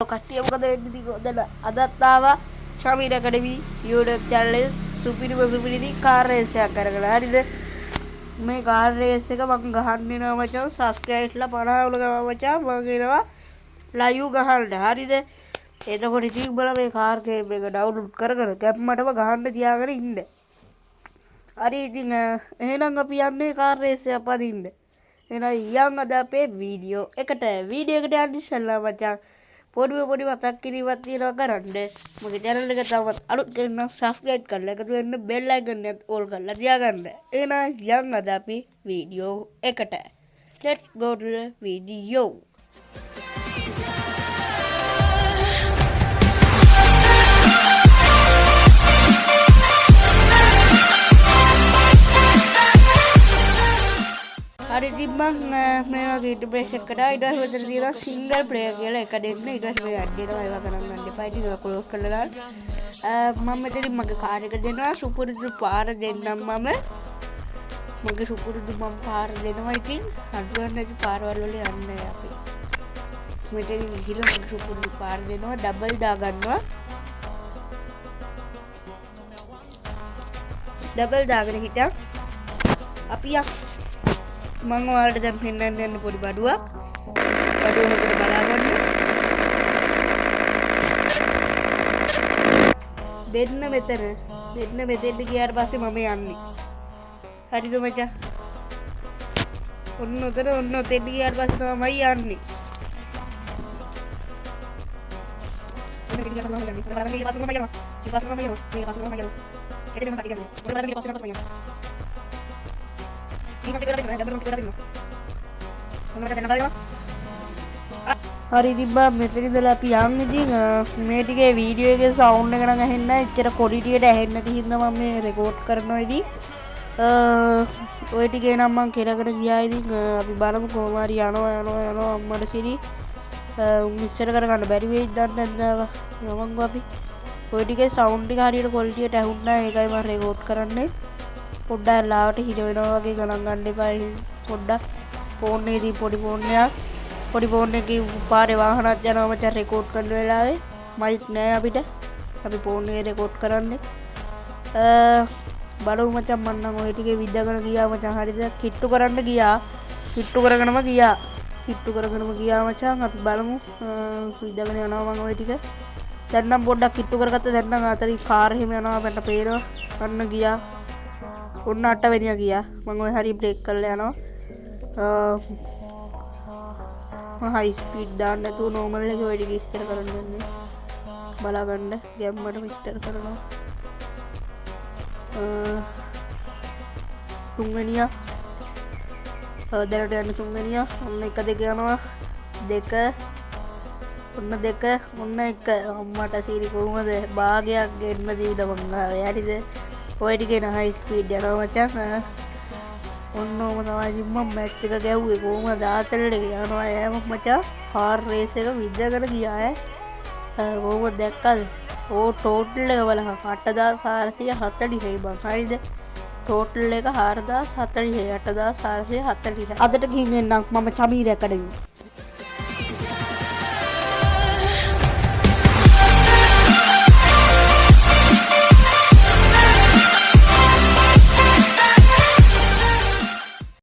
කට්ටිය මොකද වෙන්නේ ඉතින් හොඳට අදත් ආවා ශමීර ඇකඩමි YouTube channel එකේ සුපිරිම සුපිරිදි කාර් රේස් එකක් අරගෙන. හරිද? මේ කාර් රේස් එක මං ගහන්න එනවා මචං. සබ්ස්ක්‍රයිබ්ස්ලා 50 වුණ ගමන් මචං මං එනවා ලයිව් ගහන්න. හරිද? එතකොට ඉතින් උඹලා මේ කාර් ගේම් එක ඩවුන්ලෝඩ් කරගෙන ගැම්මටම ගහන්න තියාගෙන ඉන්න. හරි ඉතින් එහෙනම් අපි යන්නේ කාර් රේස් එක පදින්න. එහෙනම් යන් අද අපේ වීඩියෝ එකට. වීඩියෝ එකට යන්න ඉස්සෙල්ලා මචං පොඩි පොඩි මතක් කිරීමක් තියෙනවා කරන්න. මගේ චැනල් එක තවත් අලුත් කෙනෙක් නම් සබ්ස්ක්‍රයිබ් කරලා එකතු වෙන්න, බෙල් අයිකන් එකත් ඕල් කරලා තියාගන්න. එහෙනම් යන් අද අපි වීඩියෝ එකට. Let's go to the video. හරි ඉතින් මං මේ වගේ ඉන්ටර්ෆේස් එකකට ආවා. ඊට පස්සේ මෙතන තියෙනවා සිංගල් ප්ලේයර් කියලා එක දෙන්න. ඊට පස්සේ මේ ඇඩ් වෙනවා. ඒවා ගණන් ගන්න එපා. ඉතින් ඒවා ක්ලෝස් කරලා දාන්න. මම මෙතනින් මගේ කාර් එක දෙනවා. සුපුරුදු පාර දෙන්නම් මම. මගේ සුපුරුදු මම පාර දෙනවා. ඉතින් අඩුවක් නැති පාරවල් වල යන්නේ අපි. මෙතනින් ගිහිල්ලා මගේ සුපුරුදු පාර දෙනවා. ඩබල් දාගන්නවා. ඩබල් දාගෙන හිටන් අපි යන්. මං ඔයාලට දැන් පෙන්වන්න යන්නේ පොඩි බඩුවක්. බඩුව හොඳට බලාගන්න. දෙන්න මෙතන. දෙන්න මෙතෙන්ට ගියාට පස්සේ මම යන්නේ. හරිද මචං? ඔන්න ඔතන ඔන්න ඔතෙන්ට ගියාට පස්සේ තමයි යන්නේ. හරි ඉතින් බං මෙතන ඉඳලා අපි යන්. ඉතින් මේ ටිකේ වීඩියෝ එකේ සවුන්ඩ් එක නම් ඇහෙන්නේ නැහැ. එච්චර ක්වොලිටියට ඇහෙන්නේ නැති හින්දා මම මේ රෙකෝඩ් කරනවා. ඉතින් ඔය ටිකේ නම් මං කෙරගෙන ගියා. ඉතින් අපි බලමු කොහොම හරි යනවා යනවා යනවා අම්මට සිරි. උන් ඉස්සර කරගන්න බැරි වෙයිද දන්නේ නැද්ද? යමන්කෝ අපි. ඔය ටිකේ සවුන්ඩ් එක හරියට ක්වොලිටියට ඇහුන්නේ නැහැ. ඒකයි මං රෙකෝඩ් කරන්නේ. පොඩ්ඩක් ලාවට හිර වෙනවා වගේ ගණන් ගන්න එපා. එහෙනම් පොඩ්ඩක් ෆෝන් එකේ ඉතින් පොඩි ෆෝන් එකක්. පොඩි ෆෝන් එකේ පාරේ වාහනත් යනවා මචං රෙකෝඩ් කරන වෙලාවේ. මයික් නෑ අපිට. අපි ෆෝන් එකේ රෙකෝඩ් කරන්නේ. බලමු මචං මං නම් ඔය ටිකේ විද්දාගෙන ගියා මචං. හරිද? කිට්ටු කරන්න ගියා. කිට්ටු කරගෙනම ගියා. කිට්ටු කරගෙනම ගියා මචං. අපි බලමු. විද්දාගෙන යනවා මං ඔය ටික. දැන් නම් පොඩ්ඩක් කිට්ටු කරගත්තා. දැන් නම් අතරින් කාර් එහෙම යනවා මට පේනවා. අන්න ගියා. ඔන්න අටවෙනියා ගියා. මං ඔය හරි බ්‍රේක් කරලා යනවා. මං හයි ස්පීඩ් දාන්න නැතුව නෝමල් එකේ ඔය ටික ඉස්තර කරන්න යන්නේ. බලාගන්න ගැම්මට විස්තර කරනවා. තුන්වෙනියා. දැනට යන්න තුන්වෙනියා. ඔන්න 1 2 යනවා. 2 ඔන්න 2 ඔන්න 1. අම්මට සිරි කොහොමද භාගයක් ගෙන්න දීලා මං ආවේ. හරිද? ඔය ටිකේ නම් හයි ස්පීඩ් යනවා මචං. ඔන්න ඔහම තමයි ඉතින් මං මැච් එක ගැව්වේ. කොහොමද ආතල් එක යනවා ඈ මචං. කාර් රේස් එක විද්දාගෙන ගියා ඈ. කොහොමද දැක්කද? ඕ ටෝටල් එක බලහන් 8440යි බං. හරිද? ටෝටල් එක 4040යි 8440. අදට ගිහින් එන්නම් මම චමීර ඇකඩමි.